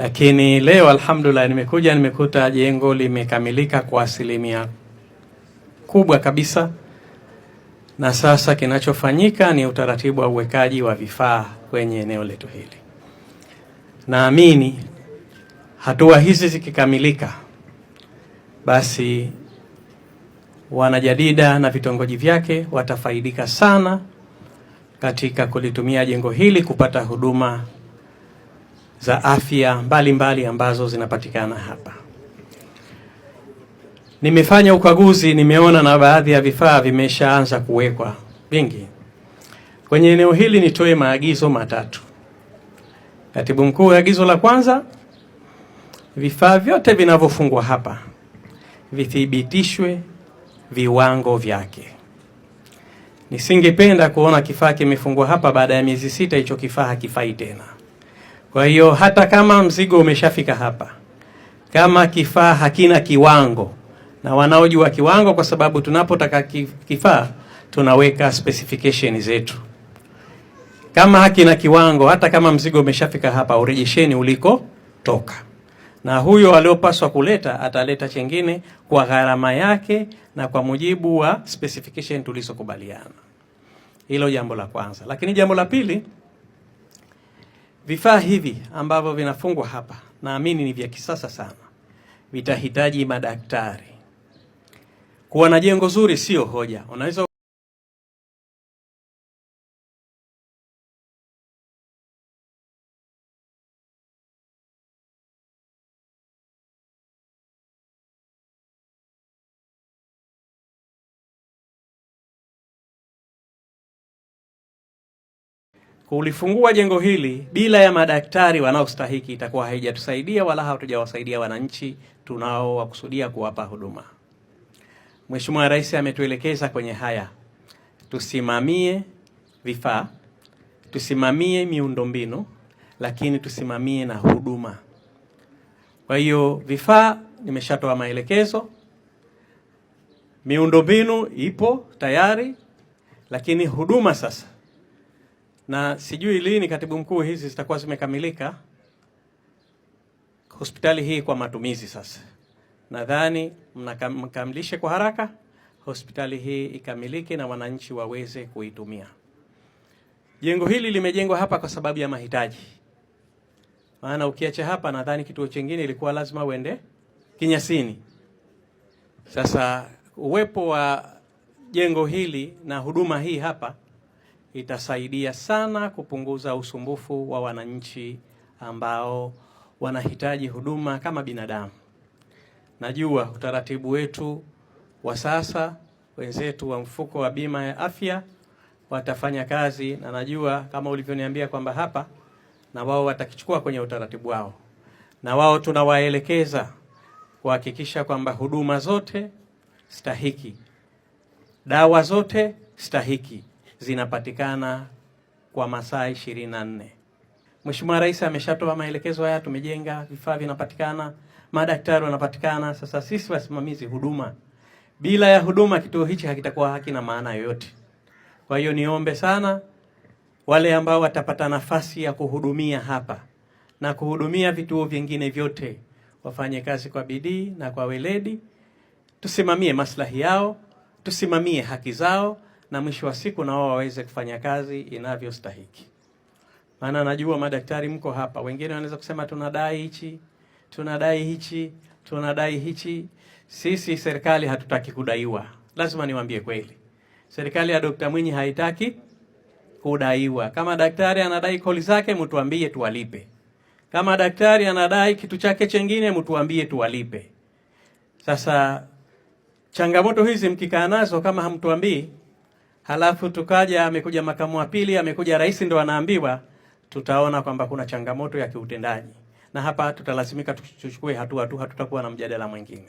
Lakini leo alhamdulillah, nimekuja nimekuta jengo limekamilika kwa asilimia kubwa kabisa, na sasa kinachofanyika ni utaratibu wa uwekaji wa vifaa kwenye eneo letu hili. Naamini hatua hizi zikikamilika, basi wanajadida na vitongoji vyake watafaidika sana katika kulitumia jengo hili kupata huduma za afya mbalimbali mbali ambazo zinapatikana hapa. Nimefanya ukaguzi, nimeona na baadhi ya vifaa vimeshaanza kuwekwa vingi kwenye eneo hili. Nitoe maagizo matatu, Katibu Mkuu. Agizo la kwanza, vifaa vyote vinavyofungwa hapa vithibitishwe viwango vyake. Nisingependa kuona kifaa kimefungwa hapa, baada ya miezi 6 hicho kifaa hakifai tena. Kwa hiyo hata kama mzigo umeshafika hapa, kama kifaa hakina kiwango, na wanaojua kiwango, kwa sababu tunapotaka kifaa tunaweka specification zetu. Kama hakina kiwango, hata kama mzigo umeshafika hapa, urejesheni ulikotoka, na huyo aliopaswa kuleta ataleta chengine kwa gharama yake na kwa mujibu wa specification tulizokubaliana. Hilo jambo la kwanza. Lakini jambo la pili, vifaa hivi ambavyo vinafungwa hapa naamini ni vya kisasa sana, vitahitaji madaktari. Kuwa na jengo zuri sio hoja, unaweza kulifungua jengo hili bila ya madaktari wanaostahiki itakuwa haijatusaidia wala hatujawasaidia wananchi tunaowakusudia kuwapa huduma. Mheshimiwa Rais ametuelekeza kwenye haya, tusimamie vifaa, tusimamie miundombinu, lakini tusimamie na huduma. Kwa hiyo vifaa nimeshatoa maelekezo, miundombinu ipo tayari, lakini huduma sasa na sijui lini, katibu mkuu, hizi zitakuwa zimekamilika hospitali hii kwa matumizi sasa. Nadhani mkamilishe kwa haraka hospitali hii ikamilike na wananchi waweze kuitumia. Jengo hili limejengwa hapa kwa sababu ya mahitaji, maana ukiacha hapa nadhani kituo chingine ilikuwa lazima uende Kinyasini. Sasa uwepo wa jengo hili na huduma hii hapa itasaidia sana kupunguza usumbufu wa wananchi ambao wanahitaji huduma kama binadamu. Najua utaratibu wetu wa sasa, wenzetu wa mfuko wa bima ya afya watafanya kazi, na najua kama ulivyoniambia kwamba hapa na wao watakichukua kwenye utaratibu wao, na wao tunawaelekeza kuhakikisha kwamba huduma zote stahiki, dawa zote stahiki zinapatikana kwa masaa 24. Mheshimiwa Rais ameshatoa maelekezo haya, tumejenga, vifaa vinapatikana, madaktari wanapatikana. Sasa sisi wasimamizi huduma, bila ya huduma kituo hichi hakitakuwa hakina maana yoyote. Kwa hiyo niombe sana wale ambao watapata nafasi ya kuhudumia hapa na kuhudumia vituo vingine vyote wafanye kazi kwa bidii na kwa weledi, tusimamie maslahi yao, tusimamie haki zao na mwisho wa siku na wao waweze kufanya kazi inavyostahiki. Maana najua madaktari mko hapa, wengine wanaweza kusema tunadai hichi, tunadai hichi, tunadai hichi. Sisi serikali hatutaki kudaiwa, lazima niwaambie kweli. Serikali ya Dr. Mwinyi haitaki kudaiwa. Kama daktari anadai koli zake, mtuambie tuwalipe. Kama daktari anadai kitu chake chengine, mtuambie tuwalipe. Sasa changamoto hizi mkikaa nazo kama hamtuambii halafu tukaja, amekuja makamu wa pili, amekuja rais, ndo anaambiwa, tutaona kwamba kuna changamoto ya kiutendaji, na hapa tutalazimika tuchukue hatua tu, hatutakuwa na mjadala mwingine.